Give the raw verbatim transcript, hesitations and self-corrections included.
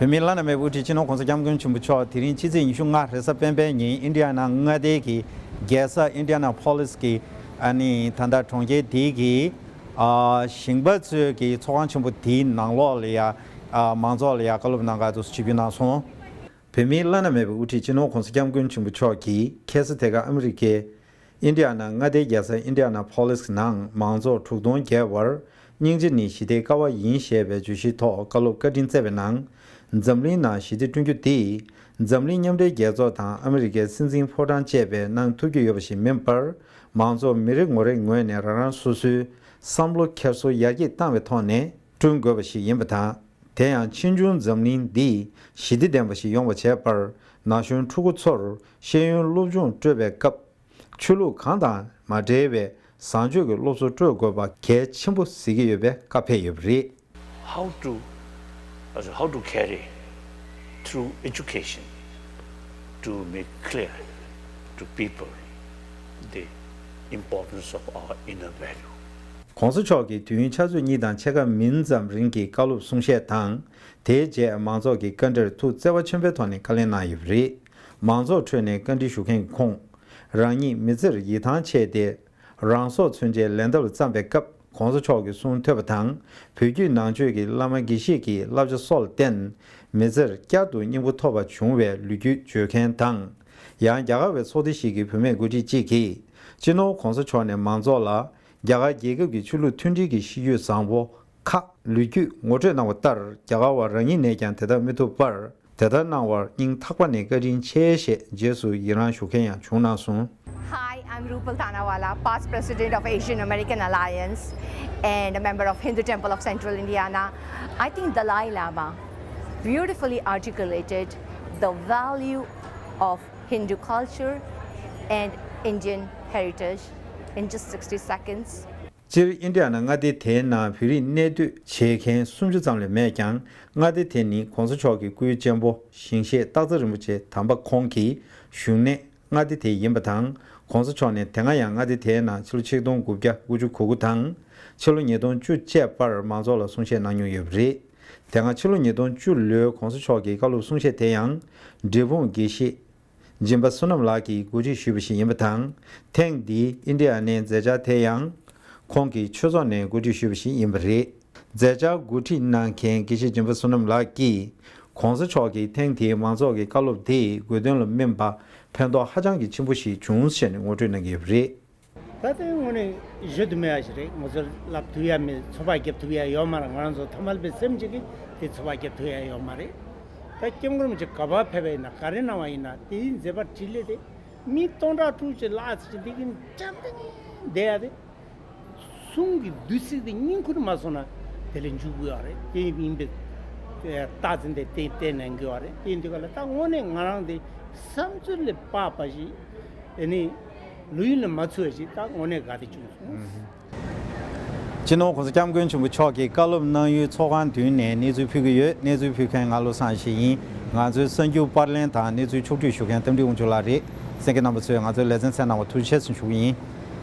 བོད་མིའི་བླ་ན་མེད་པའི་དབུ་ཁྲིད་སྤྱི་ནོར་༸གོང་ས་༸སྐྱབས་མགོན་ཆེན་པོ་མཆོག་དེ་རིང་ཕྱི་ཚེས་ཉི་ཤུ་ལྔ་རེས་གཟའ་སྤེན་པའི་ཉིན་ཨིན་ཌི་ཡ་ན་མངའ་སྡེའི་གི་རྒྱལ་ས་ཨིན་ཌི་ཡ་ན་ཕོ་ལིས་ཀྱི་ཨ་ནི་ད་ལྟ་གྲོང་ཁྱེར་དེའི་གི་ཨ་ཞིང་པ་ཚོའི་གི་ཚོགས་ཁང་ཆེན་པོ་དེའི་ནང་ལོགས་ལ་ཡ་ཨ་མང་ཚོགས་ལ་ཡ་བཀའ་སློབ་གནང་ག་དུ་ཆིབས་བསྒྱུར་གནང་སོང་། བོད་མིའི་བླ་ན་མེད་པའི་དབུ་ཁྲིད་སྤྱི་ནོར་༸གོང་ས་༸སྐྱབས་མགོན་ཆེན་པོ་མཆོག་གིས་ཁ་སང་དེ་ག་ཨ་མི་རི་ཀའི་ཨིན་ཌི་ཡ་ན་མངའ་སྡེའི་རྒྱལ་ས་ཨིན་ཌི་ཡ་ན་ཕོ་ལིས་ནང་མང་ཚོགས་དྲུག་སྟོང་བརྒལ་བར་སྙིང་རྗེ་ནི་ཞི་བདེའི་ཀ་བ་ཡིན་ཞེས་པའི་བརྗོད་གཞིའི་ཐོག་བཀའ་སློབ་བཀའ་དྲིན་སྩལ་བའི་ནང་། འཛམ་གླིང་ནང་ཞི་བདེ་བསྐྲུན་རྒྱུ་དེ་འཛམ་གླིང་མཉམ་འབྲེལ་རྒྱལ་ཚོགས་དང་ཨ་མི་རི་ཀའི་སྲིད་འཛིན་ཕོ་བྲང་བཅས་པས་གནང་ཐུབ་ཀྱི་ཡོད་པ་ཞིག་མིན་པར། མང་ཚོགས་མི་རེ་ངོ་རེའི་ངོས་ནས་རང་རང་སོ་སོའི་བསམ་བློ་འཁྱེར་སོ་ཡར་རྒྱས་བཏང་བའི་ཐོག་ནས་བསྐྲུན་དགོས་པ་ཞིག་ཡིན་པ་དང་། དེ་ཡང་ཕྱིས་འབྱུང་འཛམ་གླིང་འདི་ཞི་བདེ་ལྡན་པ་ཞིག་ཡོང་བ་བྱས་པར་ན་གཞོན་ཕྲུ་གུ་ཚོར་ཤེས་ཡོན་སློབ་སྦྱོང་སྤྲོད་པའི་སྐབས། ཆོས་ལུགས་གང་དང་མ་འབྲེལ་བའི་བཟང་སྤྱོད་ཀྱི་སློབ་གསོ་སྤྲོད་དགོས་པ་གལ་ཆེན་པོ་གཟིགས་ཀྱི་ཡོད་པའི་བཀའ་ཕེབས་ཡོད་པ་རེད། How to, also how to carry through education to make clear to people the importance of our inner value. ༸གོང་ས་མཆོག་གིས་དུས་ཡུན་ཆུ་ཚོད་གཉིས་དང་ཕྱེད་ཀ་མིན་ཙམ་རིང་གི་བཀའ་སློབ་གསུང་བཤད་དང་། དེའི་རྗེས་མང་ཚོགས་ཀྱི་བཀའ་འདྲིར་ཐུགས་བརྩེ་བ་ཆེན་པོའི་ཐོག་ནས་བཀའ་ལན་གནང་ཡོད་པ་རེད། མང་ཚོགས་ཁྲོད་ནས་བཀའ་འདྲི་ཞུ་མཁན་གྱི་ཁོངས། རང་ཉིད་མི་ཚེར་ཡིད་ཐང་ཆད་དེ། རང་སྲོག་ཚུན་ཆད་ལན་འདེབས་ལ་བརྩམས་པའི་སྐབས་༸གོང་ས་མཆོག་གི་གསུང་ཐོས་པ་དང་། བོད་བརྒྱུད་ནང་ཆོས་ཀྱི་བླ་མ་དགེ་བཤེས་ཀྱི་བསླབ་བྱ་སོགས་ལ་བརྟེན། མི་ཚེར་བསྐྱར་དུ་སྙིང་པོ་ཐོབ་པ་བྱུང་བའི་ལོ་རྒྱུས་བརྗོད་མཁན་དང་། ཡང་རྒྱ་གར་བའི་ཚོགས་སྡེ་ཞིག་གི་བུད་མེད་འགོ་ཁྲིད་ཅིག་གིས། སྤྱི་ནོར་༸གོང་ས་མཆོག་ནས་མང་ཚོགས་ལ། རྒྱ་གར་རྒྱལ་ཁབ་ཀྱི་ཆོས་ལུགས་མཐུན་སྒྲིལ་གྱི་གཤིས་རྒྱུད་བཟང་པོ་ཁག་ལོ་རྒྱུས་ངོ་སྤྲོད་གནང་བ་ལྟར། རྒྱ་གར་བ་རང་ཉིད་ནས་ཀྱང་དེ་ལྟར་མི་ཐུབ་པར། དེ་ལྟར་གནང་བར་སྙིང་ཐག་པ་ནས་བཀའ་དྲིན་ཆེ་ཞེས་རྗེས་སུ་ཡི་རང་ཞུ་མཁན་ཡང་བྱུང་གནང་སོང་། Hi, I'm Rupal Tanawala, past president of Asian American Alliance and a member of Hindu Temple of Central Indiana. I think Dalai Lama beautifully articulated the value of Hindu culture and Indian heritage in just sixty seconds. སྤྱིར་ཨིན་ཌི་ཡ་ན་མངའ་སྡེ་དེའི་ནང་བོད་རིགས་གནས་སྡོད་བྱེད་མཁན་སུམ་ཅུ་ཙམ་ལས་མེད་ཀྱང་། མངའ་སྡེ་དེ་ནི་༸གོང་ས་མཆོག་གི་སྐུའི་གཅེན་པོ་ཞིང་གཤེགས་སྟག་འཚེར་རིན་པོ་ཆེ་དམ་པ་ཁོང་གི་བཞུགས་གནས་མངའ་སྡེ་དེ་ཡིན་པ་དང་། ༸གོང་ས་མཆོག་ནས་དེ་སྔ་ཡང་མངའ་སྡེ་དེའི་ནང་ཕྱི་ལོ་ཆིག་སྟོང་དགུ་བརྒྱ་དགུ་བཅུ་གོ་དགུ་དང་། ཕྱི་ལོ་ཉིས་སྟོང་བཅུ་བཅས་པར་མང་ཚོགས་ལ་གསུང་བཤད་གནང་མྱོང་ཡོད་པ་རེད། དེ་སྔ་ཕྱི་ལོ་ཉིས་སྟོང་བཅུ་ལོའི་༸གོང་ས་མཆོག་གི་བཀའ་སློབ་གསུང་བཤད་དེ་ཡང་། འབྲས་སྤུངས་དགེ་བཤེས། སྦྱིན་པ་བསོད་ནམས་ལགས་ཀྱིས་གོ་སྒྲིག་ཞུས་པ་ཞིག་ཡིན་པ་དང་། ཐེངས་འདིའི་ཨིན་ཌི་ཡ་ནའི་མཛད་འཆར་དེ་ཡང་། ཁོང་གི་ཆོས་ཚོགས་ནས་གོ་སྒྲིག་ཞུས་པ་ཞིག་ཡིན་པ་རེད། མཛད་འཆར་གོ་སྒྲིག་གནང་མཁན་དགེ་བཤེས་སྦྱིན་པ་བསོད་ནམས་ལགས་ཀྱིས། ༸གོང་ས་མཆོག་གིས་ཐེངས་འདིའི་མང་ཚོགས་ཀྱི་བཀའ་སློབ་དེ་དགོས་དོན་ལ་སྨིན་པ་ཕན་ཐོགས་ཧ་ཅང་གི་ཆེན་པོ་ཞིག་བྱུང་ཞེས་ནས་ངོ་སྤྲོད་གནང་གི་ཡོད་པ་རེད། ད་ལྟའི་ངོས་ནས་བརྗོད་དུ་མེད་པ་ཞིག་རེད། ང་ཚོར་ལབ་ཐུབ་ཡ་མེད། ཚོགས་པ་རྒྱབ་ཐུབ་ཡ་ཡོད་མ་རེད། ང་རང་ཚོ་ཐ་མལ་པའི་སེམས་ཅིག་གིས་དེ་ཚོགས་པ་རྒྱབ་ཐུབ་ཡ་ཡོད་མ་རེད། ད་སྐྱབས་མགོན་རིན་པོ་ཆེ་ག་པར་ཕེབས་པ་ཡིན་ན། ག་རེ་གནང་བ་ཡིན་ན། དེའི་མཛད་པ་འཕྲིན་ལས་དེ་མི་སྟོང་ཕྲག་དྲུག་ཅུ་ལྷག་ཙམ་ཅིག་འདི་གིན་འགྲམ་དེ་ནས་བསྡད་ཡ་དེ། གསུང་གི་བདུད་རྩི་དེ་སྙིང་ཁུར་མ་སོང་ན་དེ་ལས་འཇུག་དགོས་པ་རེད། དེ་ཡིན་པའི་རྟགས་མཚན་དེ་བསྟན་གནང་དགོས་པ་རེད། དེ་ཡིན་དུས་ག་ལ་ད་དངོས་གནས་ང་རང་དེ་བསམ་ཚུལ་ལས་དཔག་པ་ཞིག་ཨེ་ནི། ལོ་ཡུན་ལ་མ་ཚུད་པ་ཞིག་ད་དངོས་གནས་དགའ་བདེ་བྱུང་སོང་། སྤྱི་ནོར་༸གོང་ས་༸སྐྱབས་མགོན་ཆེན་པོ་མཆོག་གིས་བཀའ་སློབ་གནང་ཡུལ་ཚོགས་ཁང་མདུན་ནས་གནས་ཚུལ་ཕུལ་གྱི་ཡོད། གནས་ཚུལ་ཕུལ་མཁན་ང་བློ་བཟང་ཡེ་ཤེས་ཡིན། ང་ཚོའི་གསར་འགྱུར་པར་ལེན་དང་གནས་ཚུལ་ཕྱོགས་བསྒྲིགས་ཞུ་མཁན་རྟ་མགྲིན་དབང་ཕྱུག་ལགས་རེད། གསན་མཁན་རྣམ་པ་ཚོས་ང་ཚོའི་ལེ་ཚན་གསན་གནང་བར་ཐུགས་རྗེ་ཆེ་ཞུ་གི་ཡིན།